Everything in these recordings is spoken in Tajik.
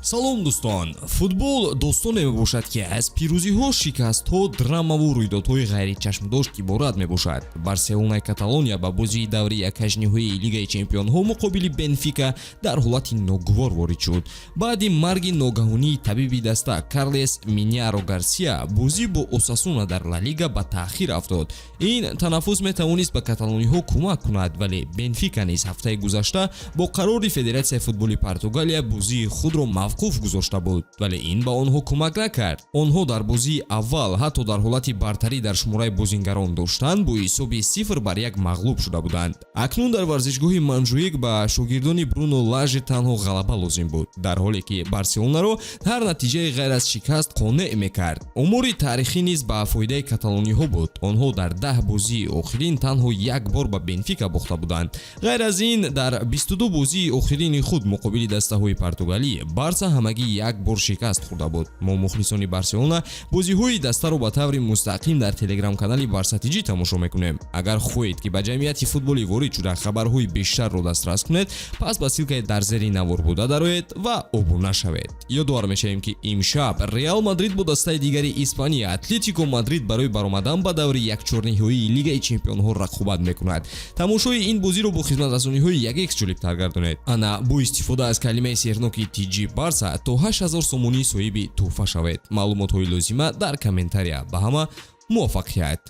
Салом, дӯстон! Футбол достоне мебошад, ки аз пирӯзиҳо, шикастҳо, драмаву рӯйдодҳои ғайричашмдошт иборат мебошад. Барселонаи Каталония ба бозии даври якҳаштниҳоии Лигаи чемпионҳо муқобили Бенфика дар ҳолати ногувор ворид шуд. Баъди марги ногаҳонии табиби даста Карлес Миняро Гарсия, бозӣ бо Осасуна дар Ла Лига ба таъхир афтод. Ин танаффус метавонист ба каталониҳо кӯмак кунад, вале Бенфика низ ҳафтаи гузашта бо қарори Федератсияи футболи Португалия бозии худро мавқуф гузошта буд, вале ин ба онҳо кӯмак накард. Онҳо дар бозии аввал ҳатто дар ҳолати бартарӣ дар шумораи бозингарон доштан бо ҳисоби 0-1 мағлуб шуда буданд. Акнун дар варзишгоҳи Монжуик ба шогирдони Бруно Лаже танҳо ғалаба лозим буд, дар ҳоле ки Барселонаро ҳар натиҷаи ғайр аз шикаст қонеъ мекард. Омори таърихӣ низ ба фоидаи каталониҳо буд. Онҳо дар 10 бозии охирин танҳо як бор ба Бенфика бохта буданд. Ғайр аз ин, дар 22 бозии охирини худ муқобили дастаҳои португалӣ Барса ҳамагӣ як бор шикаст хӯрда буд. Мо, мухлисони Барселона, бозиҳои дастаро ба таври мустақим дар телеграм-канали Барсатиҷӣ тамошо мекунем. Агар хоҳед, ки ба ҷамъияти футболӣ ворид шуда, хабарҳои бештарро дастрас кунед, пас ба ссылкаи дар зери навор буда дароед ва обуна шавед. Ёдовар мешавем, ки имшаб Реал Мадрид бо дастаи дигари Испания, Атлетико Мадрид, барои баромадан ба даври якчорниҳоии Лигаи чемпионҳо рақобат мекунад. Тамошои ин бозиро бо хизматрасониҳои 1X ҷолибтар гардонед. Ана бо истифода аз калимаи сеҳрноки TG Барса то 8000 сомонӣ соҳиби тӯҳфа шавед. Маълумотҳои лозима дар комментария. Ба ҳама муваффақият!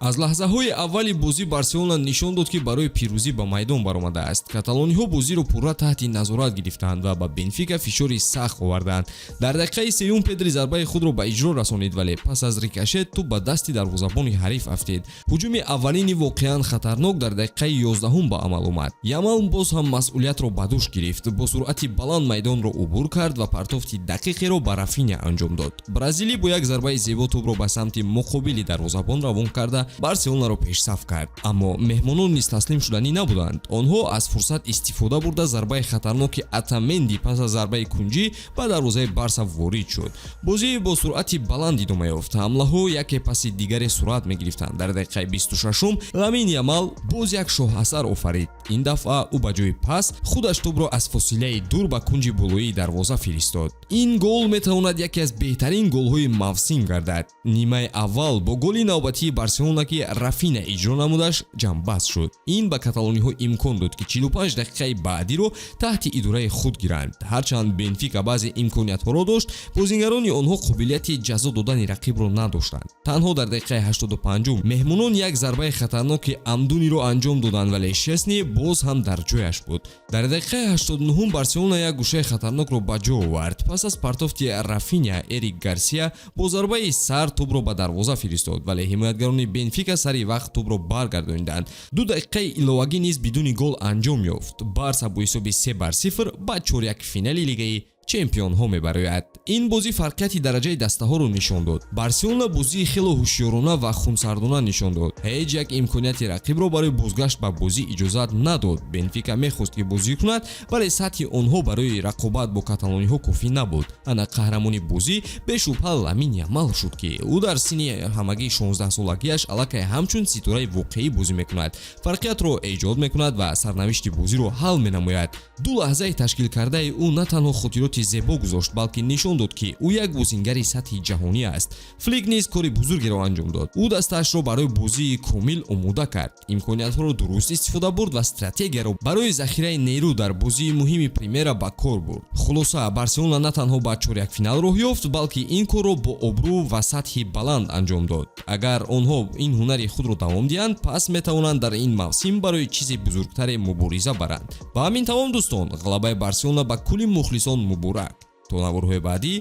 Аз лаҳзаҳои аввали бозӣ Барселона нишон дод, ки барои пирӯзӣ ба майдон баромадааст. Каталониҳо бозиро пурра таҳти назорат гирифтанд ва ба Бенфика фишори сахт оварданд. Дар дақиқаи сеюм Педри зарбаи худро ба иҷро расонид, вале пас аз рикошет тӯб ба дасти дарвозабони ҳариф афтид. Ҳуҷуми аввалини воқеан хатарнок дар дақиқаи 11-ум ба амал омад. Ямал боз ҳам масъулиятро ба дӯш гирифт, бо суръати баланд майдонро убур кард ва партофти дақиқеро ба Рафиня анҷом дод. Бразилӣ бо як зарбаи зебо тӯбро ба самти муқобили дарвозабон равон карда, Барселонаро пешсаф кард. Аммо меҳмонон низ таслим шуданӣ набуданд. Онҳо аз фурсат истифода бурда, зарбаи хатарноки Отаменди пас аз зарбаи кунҷӣ ба дарвозаи Барса ворид шуд. Бозӣ бо суръати баланд идома ёфт, ҳамлаҳо яке паси дигаре сурат мегирифтанд. Дар дақиқаи 26-ум Ламин Ямал боз як шоҳасар офарид. Ин дафъа ӯ ба ҷои пас худаш тӯбро аз фосилаи дур ба кунҷи болоии дарвоза фиристод. Ин гол метавонад яке аз беҳтарин голҳои мавсим гардад. Нимаи аввал бо голи навбатии Барселона, ки Рафина иҷро намудаш, ҷамъбаст шуд. Ин ба каталониҳо имкон дод, ки 45 дақиқаи баъдиро таҳти идораи худ гиранд. Ҳарчанд Бенфика баъзе имкониятҳоро дошт, бозингарони онҳо қобилияти ҷазо додани рақибро надоштанд. Танҳо дар дақиқаи 85-ум меҳмонон як зарбаи хатарноки Амдуниро анҷом доданд, вале Шесни боз ҳам дар ҷояш буд. Дар дақиқаи 89-ум Барселона як гӯшаи хатарнокро ба ҷо овард. Пас аз партофти Рафиня, Эрик Гарсия бо зарбаи сар тӯбро ба дарвоза фиристод, вале ҳимоятгарони Бенфика сари вақт тӯбро баргардониданд. 2 дақиқаи иловагӣ низ бидуни гол анҷом ёфт. Барса бо ҳисоби 3-0 ба чорякфинали Лигаи чемпионҳо мебарояд. Ин бозӣ фарқияти дараҷаи дастаҳоро нишон дод. Барселона бозии хело ҳушёрона ва хунсардона нишон дод, ҳеҷ як имконияти рақибро барои бозгашт ба бозӣ иҷозат надод. Бенфика мехост, ки бозӣ кунад, вале сатҳи онҳо барои рақобат бо каталониҳо кофӣ набуд. Ана қаҳрамони бозӣ бешубҳа Ламин Ямал шуд, ки ӯ дар синни ҳамагӣ 16-солагиаш аллакай ҳамчун ситораи воқеӣ бозӣ мекунад, фарқиятро эҷод мекунад ва сарнавишти бозиро ҳал менамояд. Ду лаҳзаи ташкилкардаи ӯ на танҳо хотироти зебо гузошт, балки нишон дод, ки ӯ як бозингари сатҳи ҷаҳонӣ аст. Флик низ кори бузургеро анҷом дод. Ӯ дастаашро барои бозии комил омода кард, имкониятҳоро дуруст истифода бурд ва стратегияро барои захираи нерӯ дар бозии муҳими Примера ба кор бурд. Хулоса, Барселона на танҳо ба чорякфинал роҳ ёфт, балки ин корро бо обрӯ ва сатҳи баланд анҷом дод. Агар онҳо ин ҳунари худро давом диҳанд, пас метавонанд дар ин мавсим барои чизи бузургтаре мубориза баранд. Ба ҳамин тамом, дӯстон. Ғалабаи Барселона ба кулли мухлисон муборак. То наворҳои баъдӣ,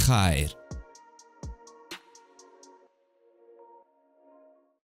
хайр.